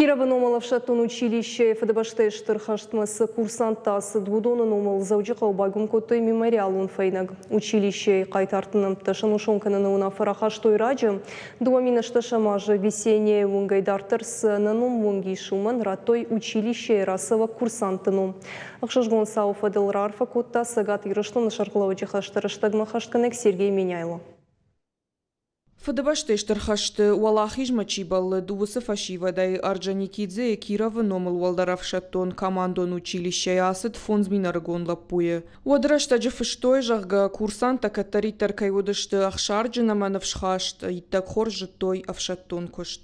Кировы номыл ӕфсӕддон училищейы Фыдыбӕстӕйы Стыр хӕстмӕ цы курсанттӕ ацыд, уыдоны номыл Дзӕуджыхъӕуы байгом кодтой мемориалон фӕйнӕг. Училищейы хъайтарты нӕмттӕ сӕнусон кӕныны уынаффӕ рахастой раджы. 2018 азы Весенняйы уынгӕй дарддӕр цы ӕнӕном уынг ис, уымӕн радтой училищейы рацӕуӕг курсантты ном. Ӕхсызгон цауы фӕдыл раарфӕ кодта Цӕгат Ирыстоны сӕргълӕууӕджы хӕсты рӕстӕгмӕ хӕстгӕнӕг Сергей Меняйло. Фыдыбӕстӕйы Стыр хӕсты Уӕлахизмӕ чи бӕллыд, уыцы фӕсивӕдӕй Орджоникидзейы Кировы номыл уӕлдӕр ӕфсӕддон командон училищейы ацыд 5000 ӕрыгон лӕппуйы. Уӕды рӕстӕджы фыстой, зӕгъгӕ, курсанттӕ кӕддӕриддӕр кӕй уыдысты ӕхсарджын ӕмӕ ныфсхаст, иттӕг хорз зыдтой ӕфсӕддон куыст.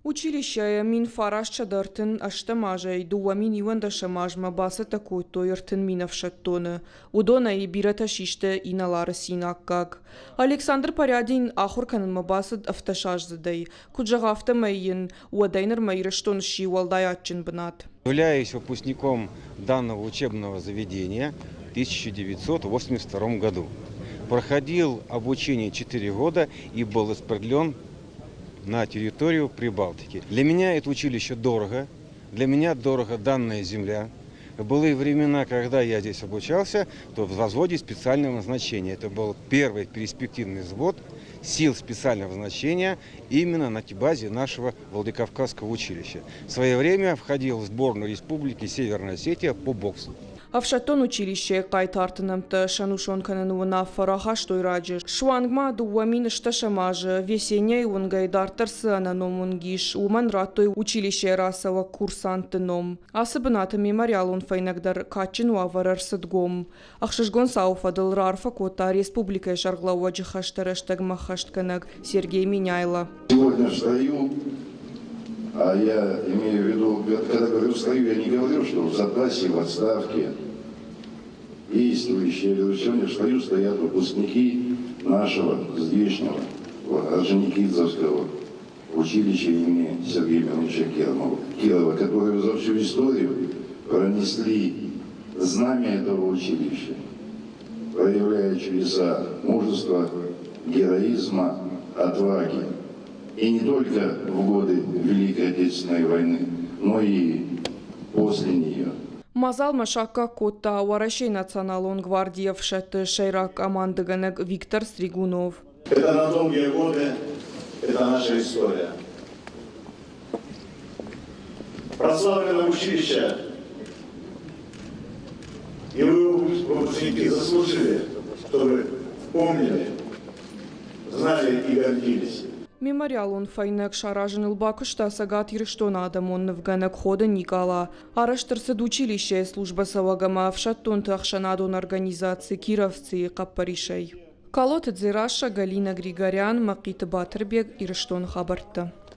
Училищӕйы 1938 азӕй 2011 азмӕ бацӕттӕ кодтой 30 000 ӕфсӕддоны. Уыдонӕй бирӕтӕ систы инӕлары цины аккаг. Александр Порядин ахуыр кӕнынмӕ бацыд ӕвддӕсаздзыдӕй. Куыд зӕгъы, афтӕмӕй йын уӕдӕй нырмӕ Ирыстон сси уӕлдай адджын бынат. Являюсь выпускником данного учебного заведения в 1982 году. Проходил обучение 4 года и был распределен на территорию Прибалтики. Для меня это училище дорого, для меня дорого данная земля. Были времена, когда я здесь обучался, то в взводе специального назначения. Это был первый перспективный взвод сил специального назначения именно на базе нашего Владикавказского училища. В свое время входил в сборную Республики Северная Осетия по боксу. Ӕфсӕддон училищейы хъайтарты нӕмттӕ сӕнусон кӕныны уынаффӕ рахастой раджы. Суанг ма 2010 азы Весенняйы уынгӕй дарддӕр цы ӕнӕном уынг ис, уымӕн радтой училищейы рацӕуӕг курсантты ном. Ацы бынаты мемориалон фӕйнӕг дӕр кадджын уавӕры ӕрцыд гом. Ӕхсызгон цауы фӕдыл раарфӕ кодта республикӕйы сӕргълӕууӕджы хӕсты рӕстӕгмӕ ӕххӕстгӕнӕг Сергей Меняйло. Сегодня встаю, а я имею в виду, когда говорю встаю, я не говорю, что в запасе, в отставке. Действующие, я говорю, сегодня встаю, стоят выпускники нашего здешнего Орджоникидзевского училища имени Сергея Мироновича Кирова, которые за всю историю пронесли знамя этого училища, проявляя чудеса мужества, героизма, отваги. И не только в годы Великой Отечественной войны, но и после нее. Мадзалмӕ саккаг кодта Уӕрӕсейы националон гвардийы ӕфсӕдты сӕйраг командыгӕнӕг Виктор Стригунов. Это на долгие годы, это наша история. Прославленное училище и вы, выпускники, заслужили, чтобы помнили, знали и гордились. Мемориалон фӕйнӕг саразыныл бакуыста Цӕгат Ирыстоны адӕмон нывгӕнӕг Ходы Никъала. Арӕзт ӕрцыд училищейы службӕ цӕуӕг ӕмӕ ӕфсӕддонты ӕхсӕнадон организаци «Кировцы»-йы хъӕппӕрисӕй. Калоты Дзерассӕ, Галина Григорян, Мӕхъиты Батырбег, Ирыстоны хабӕрттӕ.